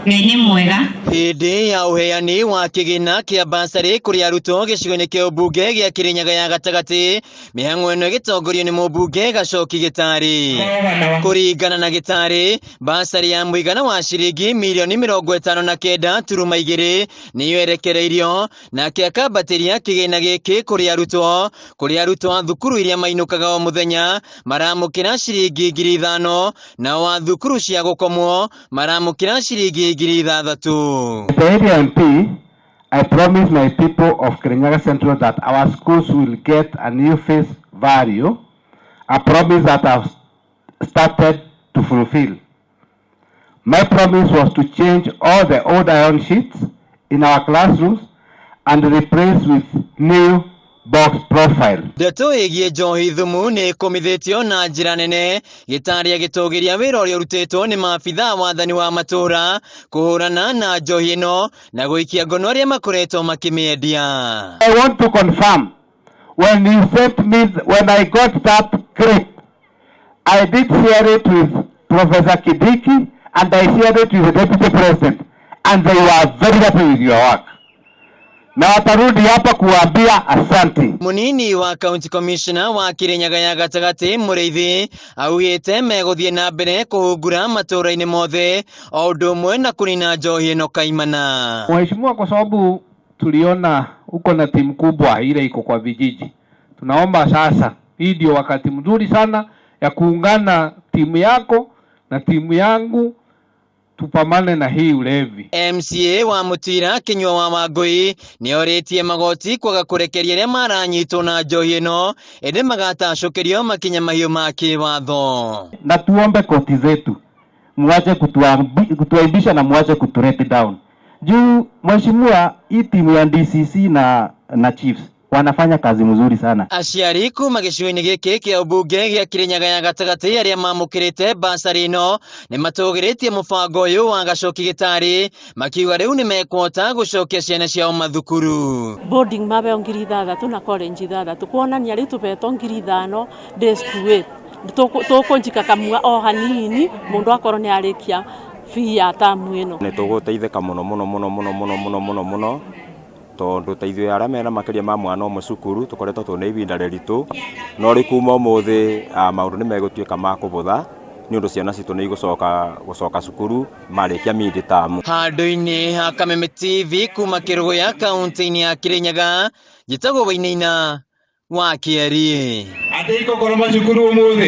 Ngai nĩ mwega. Hĩndĩ ya ũheani wa kĩgĩna kĩa basarĩ kũrĩ arutwo gĩcigo-inĩ kĩa ũmbunge gĩa Kĩrĩnyaga ya gatagatĩ, mĩhang'o ĩno ĩgĩtongorio nĩ mũmbunge Gacoki Gĩtarĩ. Kũringana na Gĩtarĩ, basarĩ ya mũigana wa ciringi mirioni 59.2 nĩyo ĩrekereirio, nake akambatĩria kĩgĩna gĩkĩ kũrĩ arutwo, kũrĩ arutwo a thukuru iria mainũkaga o mũthenya maramũkĩra ciringi 5,000, nao a thukuru cia gũkomwo maramũkĩra ciringi 6,000. As the area MP, I promise my people of Kirinyaga Central that our schools will get a new face value, a promise that I've started to fulfill. My promise was to change all the old iron sheets in our classrooms and replace with new box profile. Ndeto ĩgiĩ njohi thumu nĩ ĩkũmithĩtio na njĩra nene, Gĩtarĩ agĩtũgĩria wĩra ũrĩa ũrutĩtwo nĩ maabithaa wathani wa matũũra kũhũrana na njohi ĩno na gũikia ngono arĩa makoretwo makĩmĩendia. I want to confirm, when you sent me, when I got that clip, I did share it with Professor Kindiki and I shared it with the Deputy President, and they were very happy with your work. Na watarudi hapa kuambia asante. Munini wa County Commissioner wa Kirinyaga ya gatagatĩ Mũrĩithi augĩte megũthiĩ na mbere kũhungura matũũra-inĩ mothe o ũndũ ũmwe na kũnina njohi ĩno kaimana. Mheshimiwa, kwa sababu tuliona uko na timu kubwa ile iko kwa vijiji, tunaomba sasa, hii ndio wakati mzuri sana ya kuungana timu yako na timu yangu tupambane na hii ulevi. MCA wa Mutira Kinyua wa Wangui nĩorĩtie magoti kwaga kũrekeria arĩa maranyitwo na njohi ĩno ĩndĩ magatacũkĩrio makinya mahiũ ma kĩwatho. Na tuombe koti zetu muache kutuaibisha na muache kuturate down. Juu mheshimiwa, hii timu ya DCC na Chiefs wanafanya kazi mzuri sana. Aciari kuma gĩcigo-inĩ gĩkĩ kĩa ũmbunge gĩa Kirinyaga ya gatagatĩ arĩa mamũkĩrĩte basarĩ ĩno nĩ matũgĩrĩtie mũbango ũyũ wa Gacoki Gĩtarĩ, makiuga rĩu nĩ mekũhota gũcokia ciana ciao mathukuru. Boarding mabeo 6,000 na college 6, kuonania rĩu tũbetwo 5,000 ndĩ cukuru tũkũnjikakamua o hanini mũndũ akorwo nĩ arĩkia fee ya tamu ĩno. Nĩ tũgũteithĩka mũno mũno mũno mũno mũno mũno mũno mũno, tondũ ta ithuĩ arĩa mena makĩria ma mwana ũmwe cukuru tũkoretwo twĩna ibinda rĩritũ, no rĩu kuma ũmũthĩ maũndũ nĩ megũtuĩka ma kũbũtha nĩ ũndũ ciana citũ nĩ igũcoka gũcoka cukuru marĩkia mid term. Handũ-inĩ ha Kameme TV kuma Kĩrũgũya kaunti-inĩ ya Kĩrĩnyaga, njĩtagwo Wainaina wa Kĩeri. Atĩ igũkorwo macukuru ũmũthĩ.